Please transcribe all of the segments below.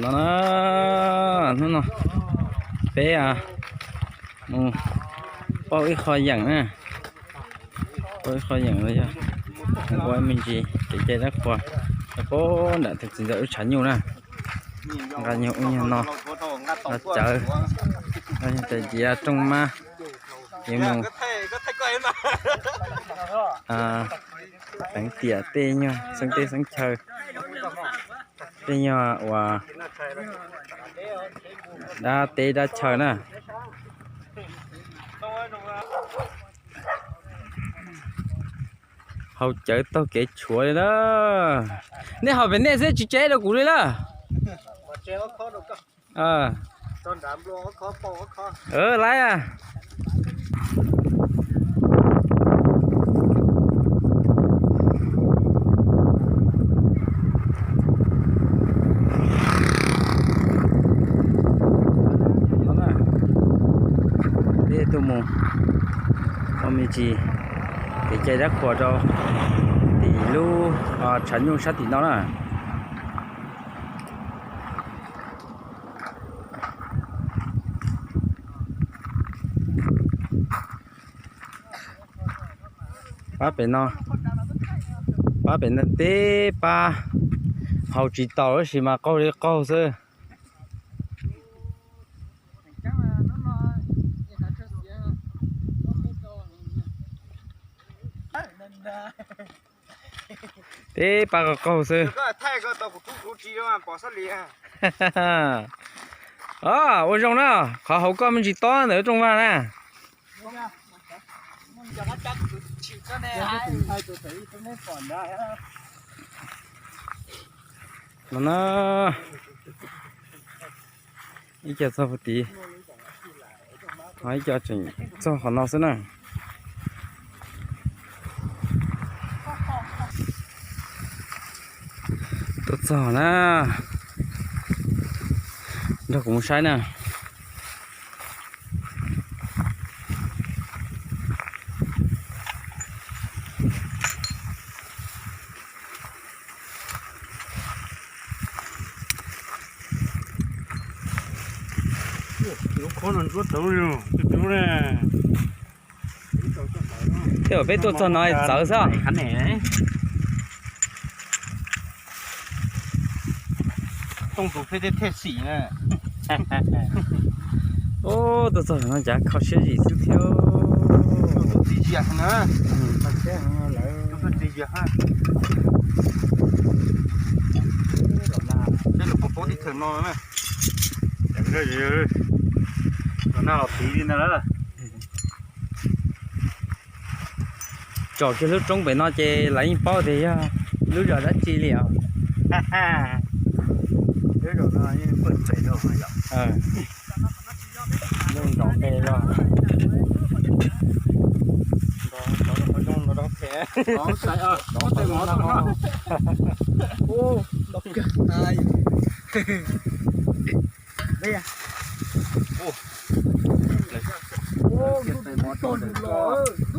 No na, hnub no peb mus pauj ib qho yeem na, pauj ib qho yeem los yog ua me ntsis kev cai dab qhuas rau pem nram tus txiv ntxawm lub tshav nyuj na. Nqa nyuag ub nyuag no, nqa cawv, nqa nyuag tais diav rooj mab, ces mus teev tiam tej nyuag xeeb teb xeeb chaw, tej nyuag uas dab teb dab chaw na. Haus cawv taug kev tshuav li na. Nej haus pem nej xwb tsis tseb rau kuv li na. Laiv. Peb tuaj mus ua me ntsis kev cai dab qhuas rau tim lub tshav nyuj sab tim no na. Pab pem no, pab pem no teb pab, haus tsis taus tab sis mas qaug li qaug xwb. Teb pab qaug qaug xwb. Ua zoo na, qhov hauv koj me ntsis tob ntawm rooj vag na. No na, ib co txog puag tid, ho ib co tseem txog qhov no xwb na. Tuaj txog na, nrog kuv mus saib na. Tej zaum peb tuaj txog no txawv xwb. Tuaj txog no cas kho siab zim xwb thiab. Tsom kiag lub roob pem no ces lawv yeej paub tias yog lub zos dab tsi li os. Lub zos no yeej pem rau lub nrov npe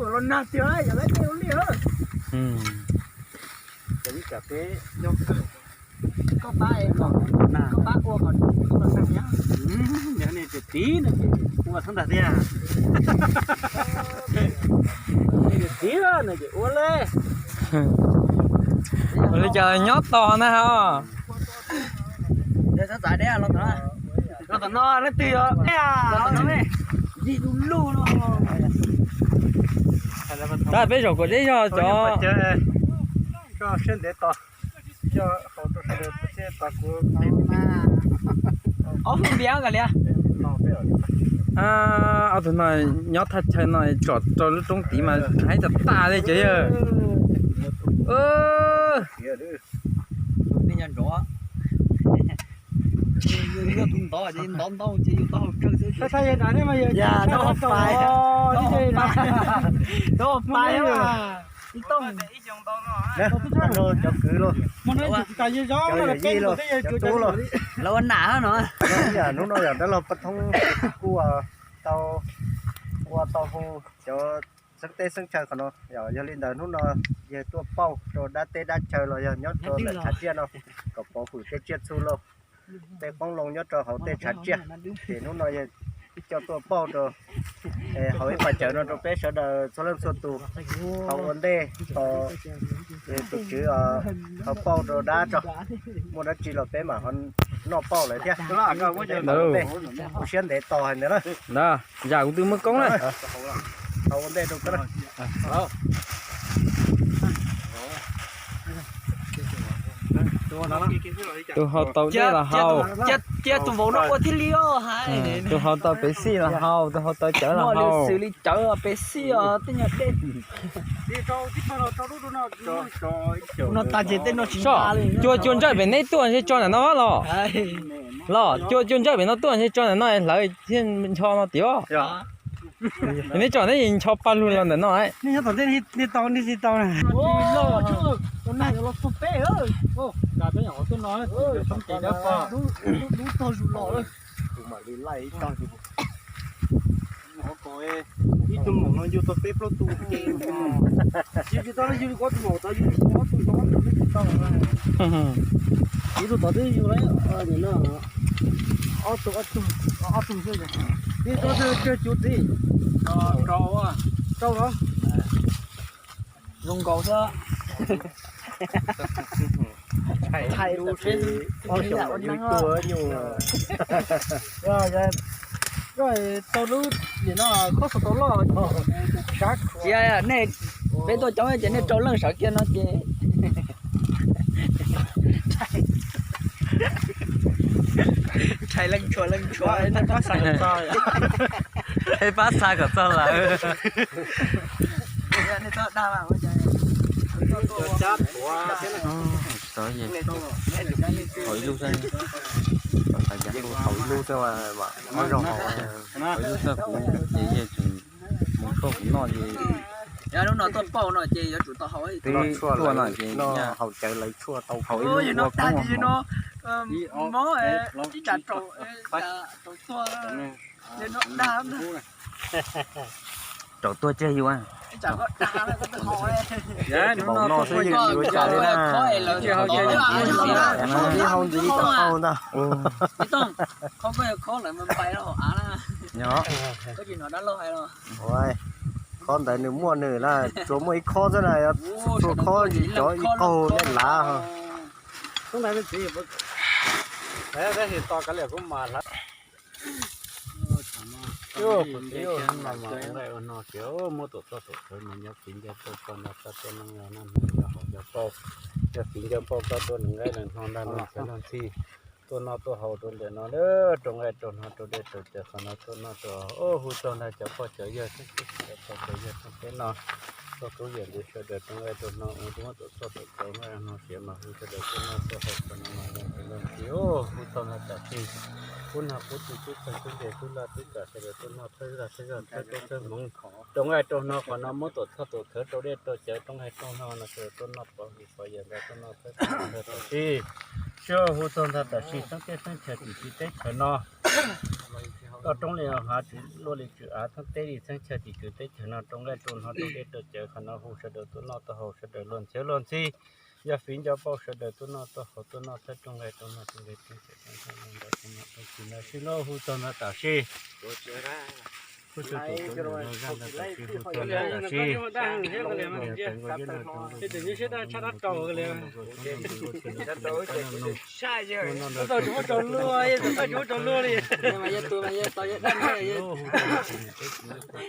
los los nag tiag, yog lawv tej ua liaj. Koj pab, koj pab ua kom tsis los nag thiab. Yog nej tias tiv no ces ua txhob ntag tiag. Nej tias tiv no ces ua li. Ua li cas nyob tos na ho. Los tom no leej twg os? Tab peb zaum kom deb zog cov. Ob tug npias ka lias. Ob tug no nyob thaj chaw no tsom rau lub roob tid mas haib tas tas li cov yawg. Cov kwv los, cov yawm yij los, cov tub los, hnub no yog dab laug Paj Thoob kuj tau ua tau hu cov xeeb teb xeeb chaw qhov no. Yog li ntawd hnub no yawg tuaj pauj rau dab teb dab chaw los yog nyob rau ntawm tshav tsiaj no kom pov hwm tej tsiaj txhu lauj. tej qoob loo nyob rau hauv tej tshav tsiaj. Ces hnub no yog coj tuaj pauj rau hauv ib qho cawv no rau peb sawv daws txhua leej txhua tus tau ua ntej tos tus tswv ho pauj rau dab tso, muaj dab tsi los peb mam ho noj pauj lawm thiab. Ua siab ntev tos hais ntawd na. Yam kuv twb muab koob na. Tau ua ntej rau koj. Tus haus tau dej los haus, cia tus vauv no ua thiaj li os. Tus haus tau pes xij los haus, tus haus tau cawv los haus. Xws li cawv pes xij os, tej nyuag dej. No tas ces tej no tsis nqa li. Cua cua ntsawj pem neb tuaj ntshe tso ntawm no los. Los cua cua ntsawj pem no tuaj ntshe tso ntawm no hlawv thiaj ncho no tiag. Neb tso neb ncho paj lug los ntawm no. Nej nyob tom ntej nej tau nej tsis tau na. Lub tog zus los lawm. Ib tug maum no yug tau peb plaub tus ces, yug tsis tau, yug li kuv tus maum tod yug tsis tau ob tug, tau ob tug tsis tau. Ib tug tod twb yug lawm, ob tug, ob tug, ob tug xwb. Ib tug twb tsawg cuv txiv? Rau los? Zoo nkaus xwb. Ob xyoos yug ib tug nyuj. Tau lub nim no khob xov tooj loj. Tsis, nej, peb tuaj coob ces nej rau leej sawv kiag no ces. Tshais leej tshua leej tshua. Peb pab xa kom txog lawm. Tsis tau, haus ib lub xwb, haus ib lub xwb, haus ib lub xwb kuv ces yog tseem mus tshuaj kuv noj ces. Yog lub no tuaj pauj no ces yuav tsum tau haus. Twb tuaj no ces haus cawv lawv tshuaj tau haus ib lub ua koob no. Mob ib tsam raus, raus tuag, dag. Raus tuag tseg yus. Npaum no xwb yus ua cas li na. Ib hau ntxiv ib tau hau ntag. Khob ntawd nws muaj nws na, tsuas muaj ib khob xwb na, txhua khob cov ib qaug nej lav. Ua nqaij ua hno ces muab tuam txoj tuam txhawv mas nyob fiv ncaws pauj koj nrog koj tuaj noj nqaij noj hno nyob hauv ncaws pauj, nyob fiv ncaws pauj koj tuaj noj nqaij noj hno nrog noj txhawv noj ntxhib, tuaj noj tuaj haus rau ntawm no, rau nqaij rau hno rau dej rau cawv qhov no tuaj noj rau. Hu txog ntag cov pog cov yawg, cov pog cov yawg thoob peb no, txog tub yawm ntu sawv daws rau nqaij rau hno, ua muab tuam txoj tuam txhawv nqaij hno siav mas hu sawv daws tuaj noj tuaj haus rau no mas leej txiv leej txiv, hu txog ntag tam sim, kub nag kub tw kub txeeg kub nce kub laj kub kam sawv daws tuaj noj thawj zaj thawj zaj thawj koob thawj hmoov, rau nqaij rau hno qhov no muab tuam txoj tuam txhawv rau dej rau cawv rau nqaij rau hno no sawv daws tuaj noj pov hwm pov yawm ntawd tuaj noj thawj koob thawj zaj tam sim. Sib hu txog ntag tam sim xeeb teb xeeb chaw tim tswv teb chaws no, toj roob li hav tsis luaj li tswm av, thoob teb li xeeb chaw tim tswv teb chaws no rau nqaij rau hno rau dej rau cawv qhov no hu sawv daws tuaj noj tuaj haus sawv daws luag ntxhiav luag ntxhib, yog fiv nco pauj sawv daws tuaj noj tuaj haus tuaj noj thawj rau nqaij rau hno rau nqaij rau cawv rau ntawd rau no rau tsis ntawd sib lub hu txog ntag tam sim.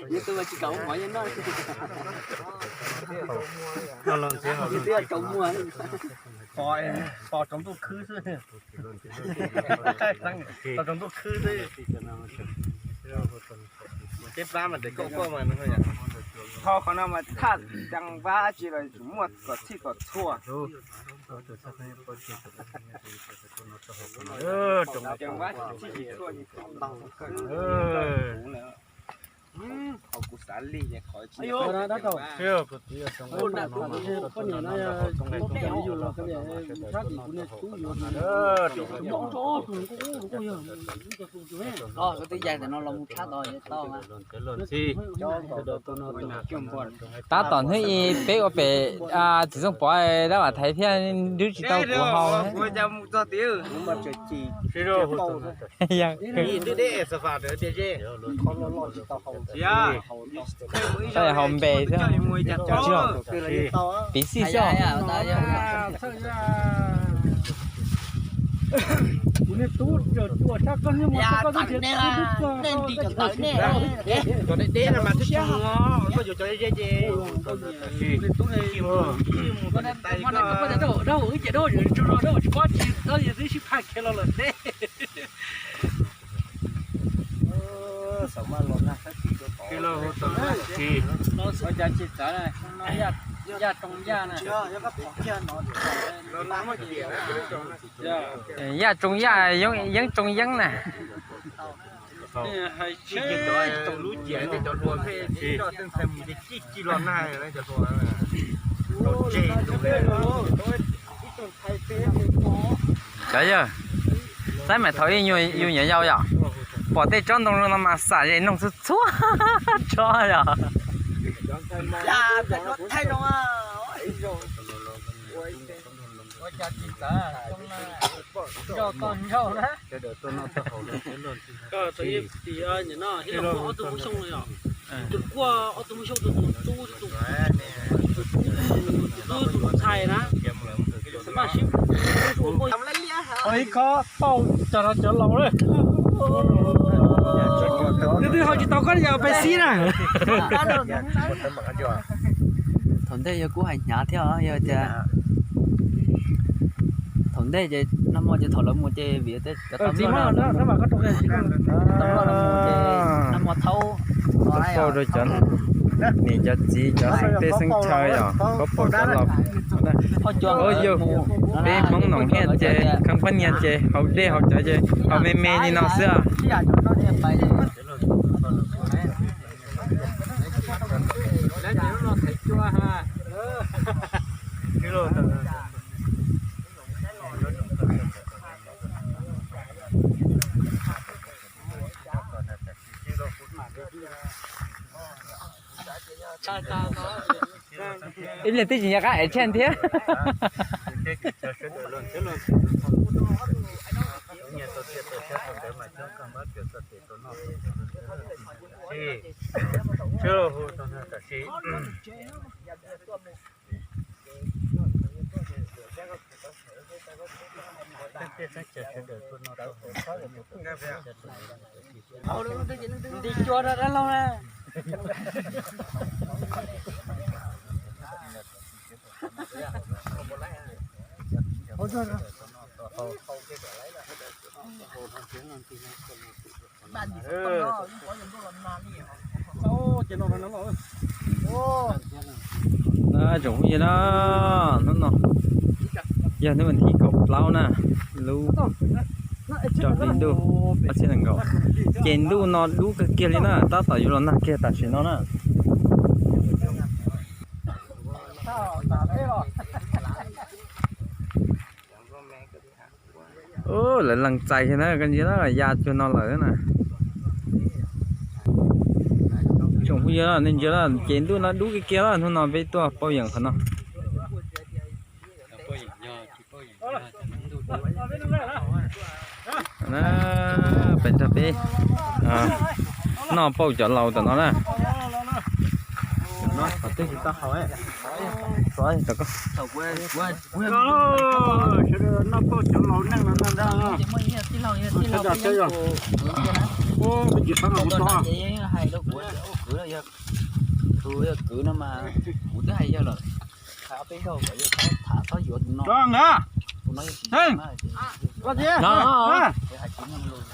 Hu txog tam sim, hu txog ntag tam sim. Pos tsaus ntuj khwb xwb. Pos tsaus ntuj khwb xwb. Ceb plab mas tes koj koj mas. Tho qhov no mas thaj ceev vab tsi los tsum muaj kom txhij kom txhua. Ceev vab txhij txhua. Tab tom hnub ib peb ua pem txiv Txooj Pov dab vam thaiv thiab, nrub tsis tau kuv haus. Haus npe xwb, piv xij xwb. Yaj tsoo yaj, yeeb tsoo yeeb na. Cov yawg, saib mas thaum ub yus nyuam yaus yom, pom tej tsob ntoo zoo no mas xam ze noog txhua txhua tsob yom. Ib khob pauj cov no cov laus lawm. Twb twb haus tsis tau koj yog pes xib na. Thaum ntej yog kuj hais hnyav thiab, yog tias thaum ntej ces nag hmo ces thaum lawv mus ces vim tej cov tau loj lawv mus ces nag hmo thaub pauj rau cov niam cov txiv cov xeeb teb xeeb chaw yom, koj pauj cov laus. Yog peb Hmoob noom hiaj ces kheev pab niag ces haus dej haus cawv ces haus me me li no xwb. Ib leeg twb tsis nco qab ev tsheej thiab. Nti cua rau dab laug na. Tsoom phooj ywg na, hnub no yog hnub vas thib kaum plaub na, lub rau hli ntuj ob txhiab nees nkaum. Ces ntuj no dub kawg kiag li na, tab tom yuav los nag kiag tam sim no na. Lawv lees txais na, koj ntsia na, ya cuag no lawm na. Tsoom phooj ywg nej ntsia na, ces ntuj no dub kiag kiag na, hnub no peb tuaj pauj yeem qhov no. Peb nrog peb noj pauj cov laus tom no na. Noj pauj cov laus neej no na. Tus yog kwv no mas kuv twb hais yawg lawm, hais ob peb zaug kom yawg txhob tham txhob yuav tus no. Tus no yog tsis, hais tsis mloog lus.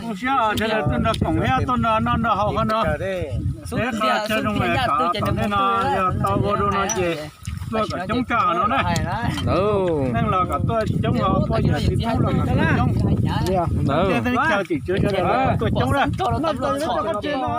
Ua siab sawv daws tuaj nrog koom thiab tuaj nrog noj nrog haus qhov no. Xub tiag xwb tiag yaj twg ces nws mus twg, yog tau ua rau no ces tuaj kom coob tshaj no na. Neeg los kom tuaj coob, poj niam txiv tub los kom tuaj coob. Ntawd, tuaj coob na.